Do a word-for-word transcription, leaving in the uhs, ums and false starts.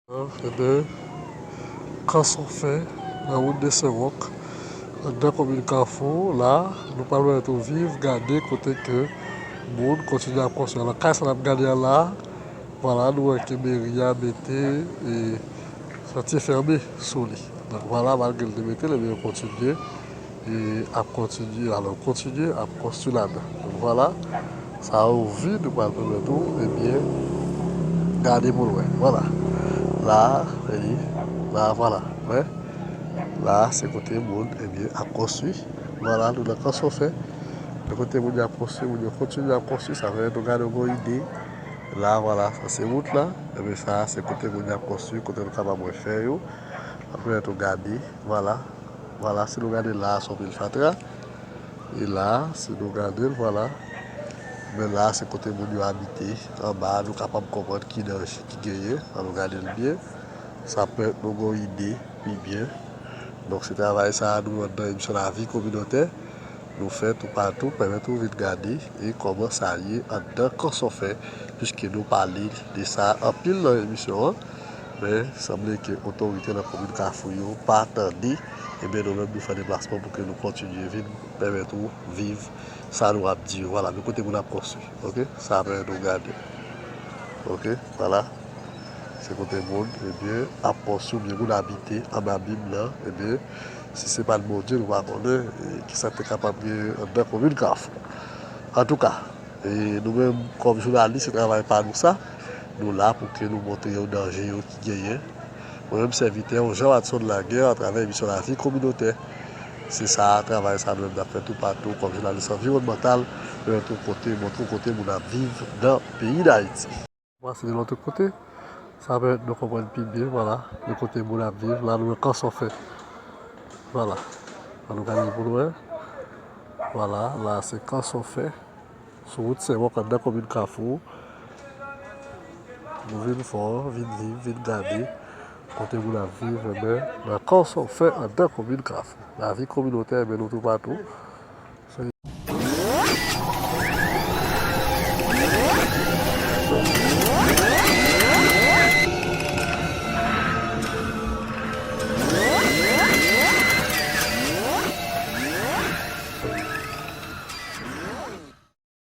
Ebyen, Kanson Fè, nan wout de Senwòk, anndan komin Kafou, la, nou pral pèmèt ou viv, gade kote ke moun kontinye ap konstwi. Alò, kay sa n ap gade a la, vwala, nou wè ke meri a mete, e, santye fèmen sou li. Donk, vwala, malgre l te mete l, ebyen, yo kontinye e ap kontinye, alò, kontinye ap konstwi ladan. Donk, vwala, sa yo vin, nou pral pèmèt ou, ebyen, gade pou l wè. Vwala. La, e li, la, vwala. Wè. La, se kote moun, ebyen, ap konstwi. Vwala, nou nan Kanson Fè. Se kote moun yo ap konstwi, moun yo kontinye ap konstwi, sa fè nou gade yon ide. La, vwala, sa se wout la. Ebyen, sa, se kote moun yo ap konstwi, kote nou kapab wè fè yo. Apre, nou gade, vwala. Vwala, si nou gade la, se yon pil fatra. E la, si nou gade l, vwala. Men la, se kote moun yo abite. Anba, nou kapab konprann ki danje ki genyen. An nou gade l byen. Sa pèmèt nou gen yon ide pi byen. Donk, se travay sa a nou anndan emisyon Lavi Kominotè. Nou fè toupatou, pèmèt ou vin gade e kòman sa ye anndan Kanson Fè, piske nou pale de sa anpil nan emisyon an. Men, sanble ke otorite nan komin Kafou yo pa tande, ebyen, nou menm nou fè deplasman pou ke nou kontinye vin pèmèt ou viv sa nou ap di yo. Vwala, men kote moun ap konstwi, oke? Sa pèmèt nou gade. Oke, vwala. Se kote moun, ebyen, ap konstwi oubyen moun abite anba bib lan, ebyen, si se pa t Bondye, nou pa konnen, e, kisa k te kapab gen anndan komin Kafou. Antouka, e, nou menm, kòm jounalis, se travay pa nou sa. Nou la pou ke nou montre yo danje yo ki genyen. Mwen menm, sèvitè w, Jean Watson Laguerre, atravè emisyon Lavi Kominotè. Se sa, travay sa nou menm n ap fè toupatou, kòm jounalis anviwònmantal, montre w kote, montre w kote moun ap viv nan peyi Dayiti. Pase de lòt kote, sa pèmèt nou konprann pi byen, vwala, de kote moun ap viv. La, nou nan Kanson Fè. Vwala. An nou gade pou nou wè. Vwala, la, se Kanson Fè. Sou wout Senwòk, anndan komin Kafou. Nou vin fò, vin viv, vin gade kote moun ap viv, ebyen, nan Kanson Fè, anndan komin Kafou. Lavi kominotè, ebyen, nou toupatou.